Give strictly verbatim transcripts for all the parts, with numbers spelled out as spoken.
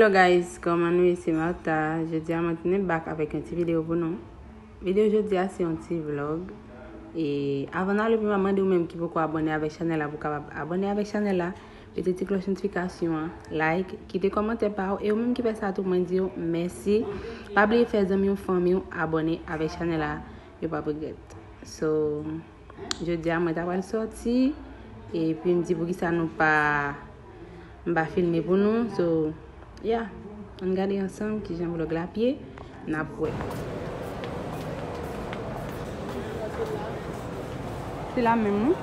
Hello guys, kòman nou ye? Se Martha. Jodi a mwen tounen back avèk yon ti videyo pou nou. Videyo jodi a se yon ti vlog. E avan n ale pi lwen, mande ou menm ki poko abòne avèk chanèl la pou w kapab abòne avèk chanèl la. Mete ti klòch notifikasyon an, like, kite kòmantè pa w. E ou menm ki fè sa tou, mwen di w mèsi. Pa bliye fè zanmi w, fanmi w abòne avèk chanèl la. Yo p ap regrèt. So, jodi a mwen ta pral sòti, epi m di poukisa nou pa, m pa filme pou nou. So, yeah, ann gade ansanm kijan vlog la ap ye, n ap wè. Se la menm, wi.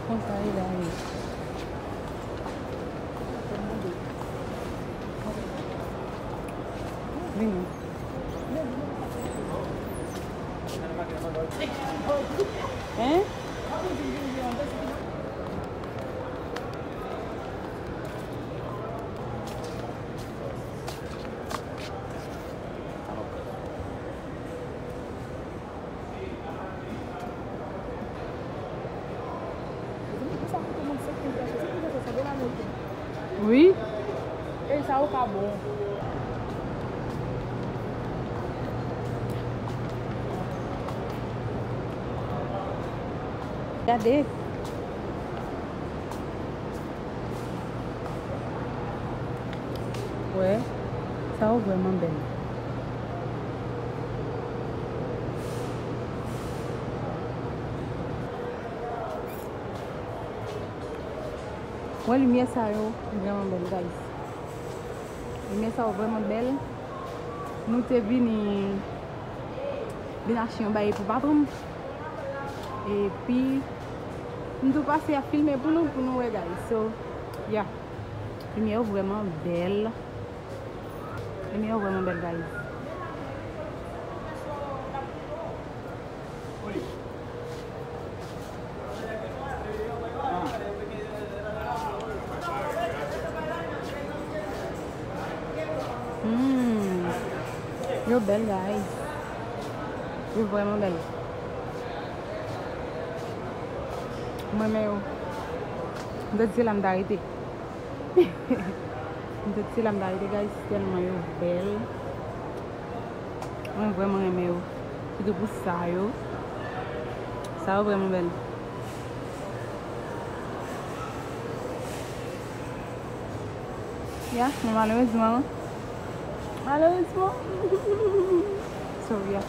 Konsa e la wi. Vini. Hein? Wi. E sa ou ka bon. Gade. Wè, sa yo vrèman bèl. Wè limyè sa yo vrèman bèl, guys. Limyè sa yo vrèman bèl. Nou te vini, vin achte yon bagay pou patwon m. Epi, m tou pase ap filme pou nou, pou nou wè, guys. So, yeah. Limyè yo vrèman bèl. Limyè yo vrèman bèl, guys. Hmm. Yo bèl, guys. Yo vrèman bèl. Mwen renmen yo. M ta di se la m ta rete. M te di se la m ta rete, guys, tèlman yo bèl. Mwen vrèman renmen yo. Sitou pou sa yo. Sa yo vrèman bèl. Ya, men malerezman, malerezman. So, ya.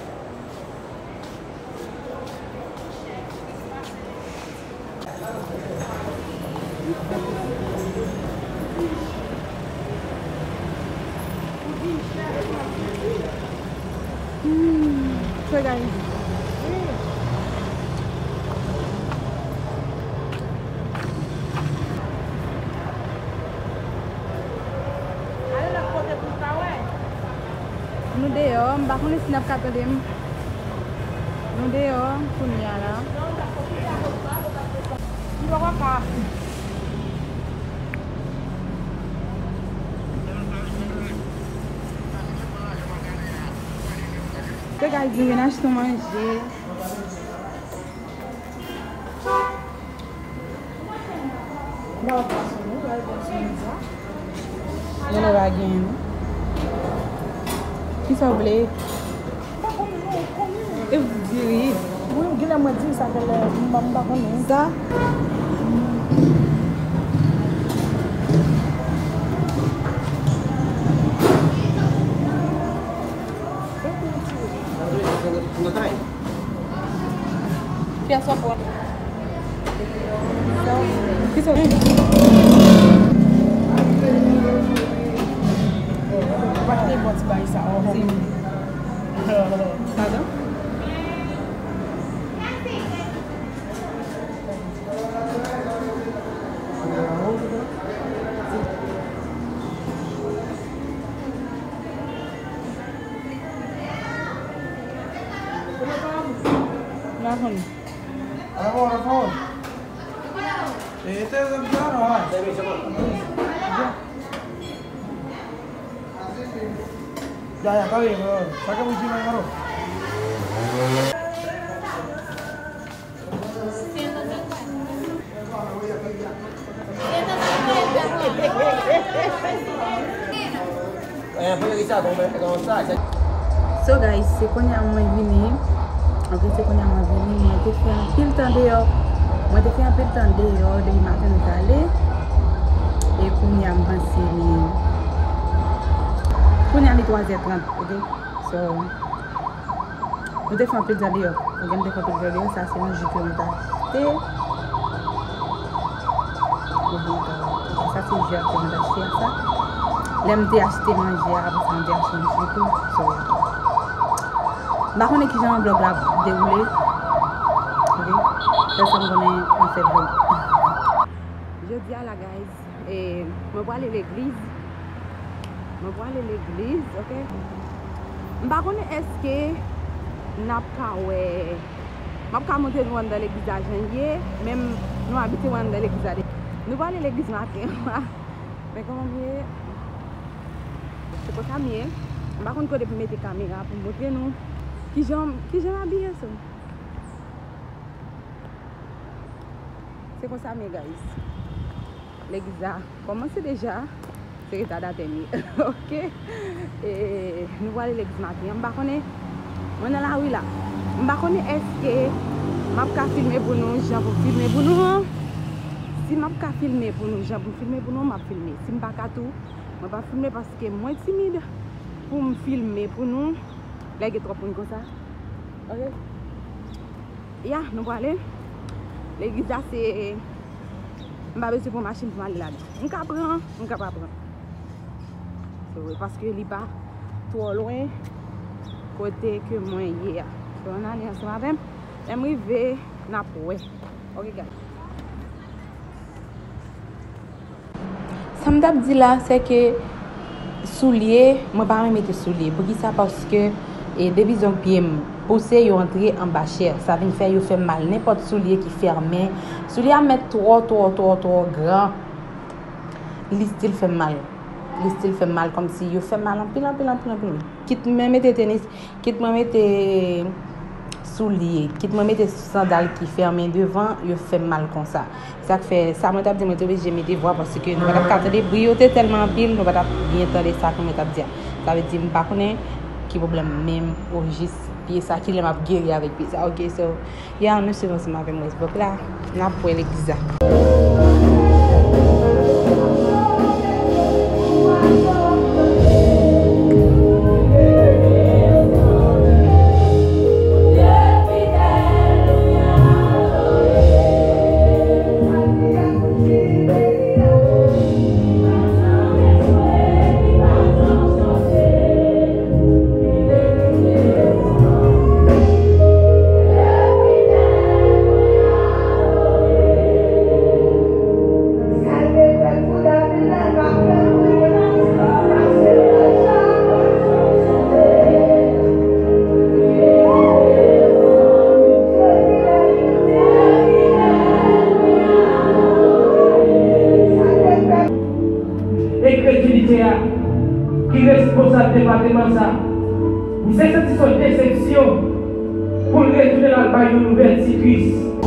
Hmm, so guys. Nou deyò, m pa konnen si n ap ka tande m. Nou deyò, kounye a la. So guys, nou vin achte manje. Mwen pa gen, non. Kisa w vle? E w diri. Wi, genlè mwen diri sa talè, m pa, m pa konnen. Sa? Kiyès w ap pran? Kisa w gen? Ou pa t gen bon ti bagay sa, oh. Padan? M pa konn. Ya, ya, está bien, pero sácame un chino de arroz. So guys, se kounye a mwen vini. Ok, se kounye a mwen vini. Mwen te fè anpil tan deyò. Mwen te fè anpil tan deyò depi maten nou t ale. E kounye a m panse li. Kounye a li twa zè trant, ok? So, nou te fè anpil tan deyò. Ok, nou te fè anpil tan deyò. Sa se yon ji ke mwen te achte. Sa se ji a ke mwen te achte a sa. Lè m te achte manje a, apre sa m te achte yon ji tou. So, m pa konnen kijan vlòg la ap dewoule. Ok? Sèl sa m konnen, m ap fè vlòg. Jodi a la, guys, e, mwen prale legliz. Mwen prale legliz, ok? M pa konnen èske n ap ka wè, m ap ka montre nou anndan legliz la jan l ye, men nou abitye wè anndan legliz la depi. Nou prale legliz maten an. Men kòman m ye? Se konsa m ye. M pa konn kote pou m mete kamera pou m montre nou kijan, kijan m abiye, so. Se konsa m ye, guys. Legliz la kòmanse deja. Se retadatè m ye. Ok? E, nou prale legliz maten an. M pa konnen. Mwen nan lari la. M pa konnen èske m ap ka filme pou nou jan pou m filme pou nou an. Si m ap ka filme pou nou jan pou m filme pou nou, m ap filme. Si m pa ka tou, mwen p ap filme paske mwen timid pou m filme pou nou lè gen twòp moun konsa. Ok? Ya, nou prale. Legliz la se, m pa bezwen pran machin pou m ale ladan. M ka pran, m ka pa pran. So, paske li pa twò lwen kote ke mwen ye a. So, ann ale ansanm avè m. Lè m rive, n ap wè. Ok, guys. Sa m t ap di la, se ke soulye, mwen pa renmen mete soulye. Poukisa? Paske, e, depi zong pye m pouse, yo antre anba chè. Sa vin fè yo fè m mal. Nenpòt soulye ki fèmen. Soulye a mèt twò, twò, twò, twò gran, li still fè m mal. Li still fè m mal, kòmsi yo fè m mal anpil, anpil, anpil, anpil. Kit mwen mete tenis, kit mwen mete soulye, kit mwen mete sandal ki fèmen devan, yo fè m mal konsa. Sa k fè, sa mwen t ap di, mwen te oblije mete vwa paske nou pa t ap ka tande bri yo te tèlman anpil, nou pa t ap byen tande sa ke mwen t ap di a. Sa vle di, m pa konnen ki pwoblèm menm, ojis pye sa, kilè m ap geri avèk pye sa. Ok, so, ya, nou swiv ansanm avè m rès vlòg la. N ap wè legliz la. Enkredilite a ki responsab depatman sa. Misye santi s on desepsyon pou l retounen al bay yon nouvèl ti kwis.